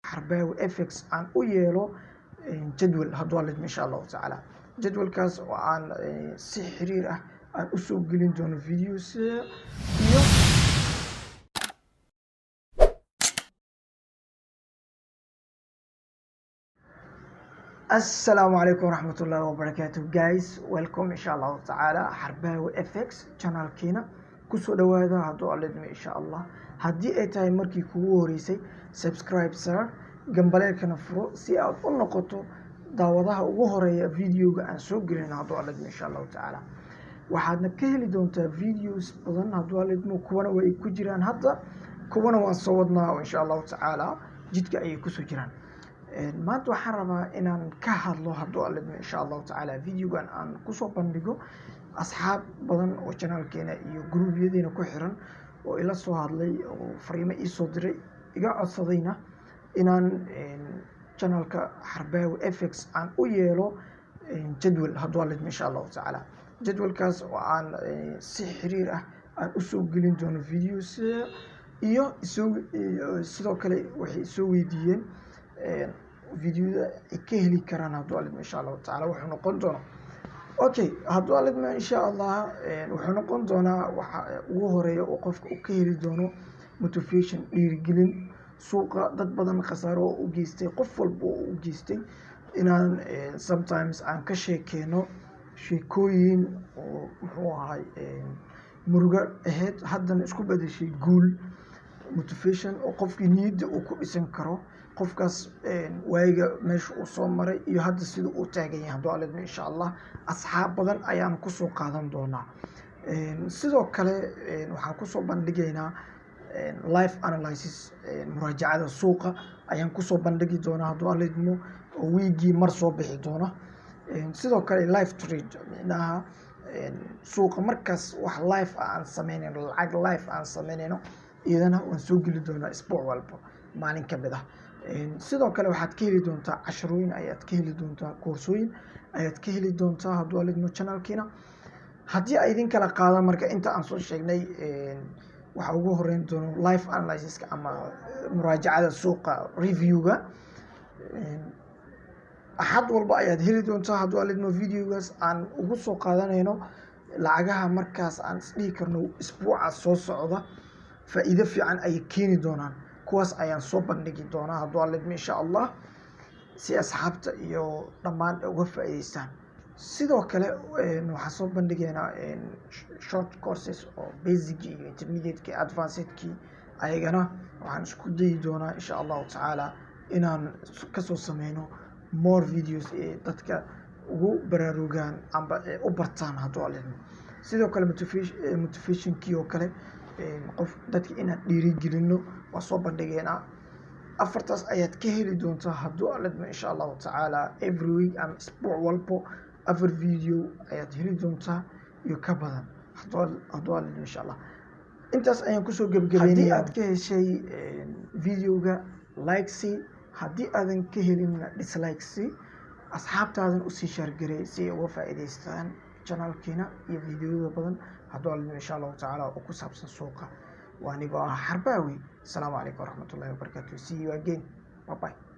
Xarbaawi FX aan u yeelo jadwal, hadduu Alla idmo, insha Allahu tacaala. Jadwalkaas oo aan si xiriir ah aan usoo gelin doono videos iyo Assalaamu calaykum waraxmat ullahi wabarakaatu. Guys, welcome, insha Allahu tacaala. Xarbaawi FX channelkiina kusoo dhawaada, hadduu Alla idmo, insha Allah. Haddii ay tahay markii kugu horeysay, subscribe sar, gambaleelkana furo si aad u noqoto daawadaha ugu horeeya videoga aan soo gelin, hadduu Alla idmo, insha Allahu tacaala. Waxaadna ka heli doontaa videos badan, hadduu Alla idmo. Kuwana way ku jiraan hadda, kuwana waan soo wadnaa oo insha Allahu tacaala jidka ayay kusoo jiraan. Maanta waxaan rabaa inaan ka hadlo, hadduu Alla idmo, insha Allahu tacaala, videogan aan kusoo bandhigo asxaab badan oo channelkeena iyo gruubyadeena ku xiran oo ila soo hadlay oo fariimo iisoo diray, iga codsadayna inaan channelka Xarbaawi FX aan u yeelo jadwal, hadduu Alla idmo, insha Allahu tacaala. Jadwalkaas oo aan si xiriir ah aan usoo gelin doono videos iyo sidoo kale waxay soo weydiiyeen videoda ay ka heli karaan, hadduu Alla idmo, insha Allahu tacaala. Wuxuu noqon doono, okay, hadduu Alla idmo, insha Allah, wuxuu noqon doonaa waxa ugu horeeya oo qofka uu ka heli doono motivation, dhiirigelin. Suuqa dad badan khasaaro oo u geystay, qof walba oo u geystay, inaan sometimes aan ka sheekeyno sheekooyin oo muxuu ahay murugo ahayd, haddana isku bedeshay guul. Motivation oo qofkii niyadda uu ku dhisan karo, qofkaas waayiga meesha uu soo maray iyo hadda sida uu taagan yahay, hadduu Alla idmo, insha Allah. Asxaab badan ayaan kusoo qaadan doonaa. Sidoo kale waxaan kusoo bandhigaynaa live analysis, muraajacada suuqa ayaan kusoo bandhigi doonaa, hadduu Alla idmo, oo wiigii mar soo bixi doona. Sidoo kale live trade, micnaha suuqa markaas wax live ah aan sameynayno, lacag live aan sameynayno, iyadana waan soo geli doonaa isbuuc walba maalin ka mid ah. Sidoo kale waxaad ka heli doontaa casharooyin ayaad ka heli doontaa, koorsooyin ayaad ka heli doontaa, hadduu Alla idmo, channelkiina. Haddii ay idin kala qaadaan, marka inta aan soo sheegnay, waxaa ugu horeyn doono live analysiska ama muraajacada suuqa, reviewga. Axad walba ayaad heli doontaa, hadduu Alla idmo, videogaas aan ugu soo qaadanayno lacagaha markaas aan isdhihi karno isbuuca soo socda faa'iido fiican ayay keeni doonaan. Kuwaas ayaan soo bandhigi doonaa, hadduu Alla idmo, insha Allah, si asxaabta iyo dhammaan uga faa'iideystaan. Sidoo kale waxaan soo bandhigaynaa short courses oo basic iyo intermediate-ki, advanced-kii. Ayagana waxaan isku dayi doonaa, insha Allahu tacaala, inaan kasoo sameyno more videos ee dadka ugu baraarugaan amba u bartaan, hadduu Alla idmo. Sidoo kale motivationkii oo kale, qof dadka inaan dhiirigelino waa soo bandhigaynaa. Afartaas ayaad ka heli doontaa, hadduu Alla idmo, insha Allahu tacaala. Every week ama isbuuc walbo afar video ayaad heli doontaa iyo ka badan, hadduu Alla idmo, insha Allah. Intaas ayaan kusoo gebagabeynaya. Haddii aad ka heshay videoga, like sii. Haddii aadan ka helinna, dislike sii. Asxaabtaadan usii share garey si ay uga faa'iidaystaan channelkiina iyo videoyada badan, hadduu Alla idmo, insha Allahu tacaala, oo ku saabsan suuqa. Waa anigoo ah Xarbaawi. Asalaamu calaykum waraxmatullahi wabarakaatu. See you again. Bye bye.